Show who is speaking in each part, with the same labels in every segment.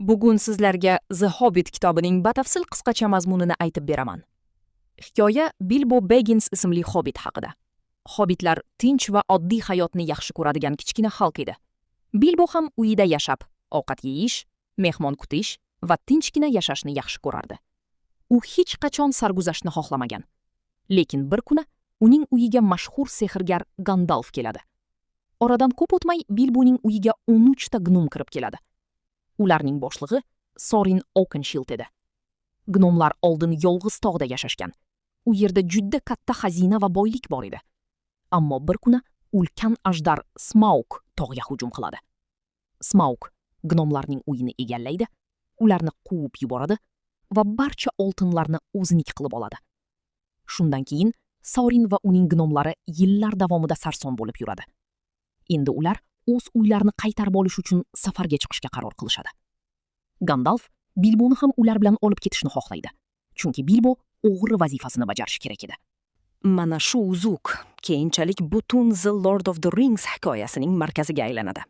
Speaker 1: Bugun sizlarga The Hobbit kitobining batafsil qisqacha mazmunini aytib beraman. Hikoya Bilbo Baggins ismli hobbit haqida. Hobbitlar tinch va oddiy hayotni yaxshi ko'radigan kichkina xalq edi. Bilbo ham uyida yashab, ovqat yeyish, mehmon kutish va tinchgina yashashni yaxshi ko'rardi. U hech qachon sarguzashtni xohlamagan. Lekin bir kuni uning uyiga mashhur sehrgar Gandalf keladi. Oradan ko'p o'tmay Bilboning uyiga 13 ta gnom kirib keladi. Ularning boshlig'i Sorin Oakenshield edi. Gnomlar oldin yolg'iz tog'da yashashgan. U yerda juda katta xazina va boylik bor edi. Ammo bir kuni ulkan ajdar Smaug tog'ga hujum qiladi. Smaug gnomlarning uyini egallaydi, ularni quvib yuboradi va barcha oltinlarni o'ziniki qilib oladi. Shundan keyin Sorin va uning gnomlari yillar davomida sarson bo'lib yuradi. Endi ular o'z uylarini qaytarib olish uchun safarga chiqishga qaror qilishadi. Gandalf Bilboni ham ular bilan olib ketishni xohlaydi. Chunki Bilbo o'g'ri vazifasini bajarishi kerak edi.
Speaker 2: Mana shu uzuk keyinchalik butun The Lord of the Rings hikoyasining markaziga aylanadi.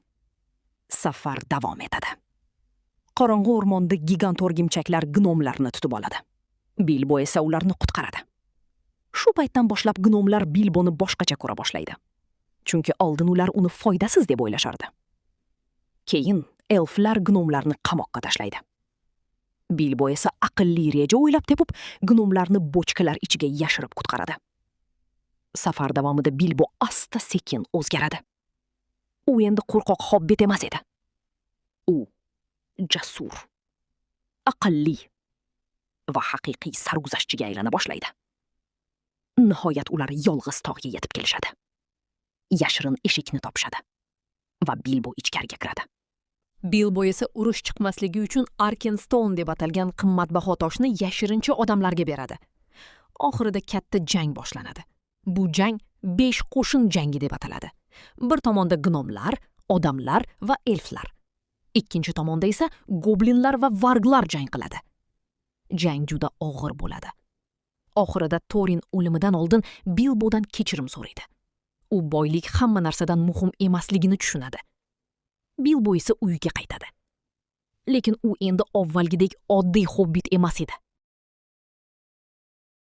Speaker 2: Safar davom etadi. Qorong'u o'rmonda gigant o'rgimchaklar gnomlarni tutib oladi. Bilbo esa ularni qutqaradi. Shu paytdan boshlab gnomlar Bilboni boshqacha ko'ra boshlaydi. Chunki oldin ular uni foydasiz deb o'ylashardi. Keyin elflar gnomlarni qamoqqa tashlaydi. Bilbo esa aqlli reja o'ylab tepib, gnomlarni bochkalar ichiga yashirib qutqaradi. Safar davomida Bilbo asta-sekin o'zgaradi. U endi qo'rqoq hobbit emas edi. U jasur, aqlli va haqiqiy sarguzashtchiga aylana boshlaydi. Nihoyat ular yolg'iz tog'ga yetib kelishadi. Yashirin eshikni topishadi va Bilbo ichkariga kiradi.
Speaker 3: Bilbo esa urush chiqmasligi uchun Arkenstone deb atalgan qimmatbaho toshni yashirincha odamlarga beradi. Oxirida katta jang boshlanadi. Bu jang besh qo'shin jangi deb ataladi. Bir tomonda gnomlar, odamlar va elflar. Ikkinchi tomonda esa goblinlar va varglar jang qiladi. Jang juda og'ir bo'ladi. Oxirida Torin o'limidan oldin Bilbodan kechirim so'raydi. U boylik hamma narsadan muhim emasligini tushunadi. Bilbo esa uyiga qaytadi. Lekin u endi avvalgidek oddiy hobbit emas edi.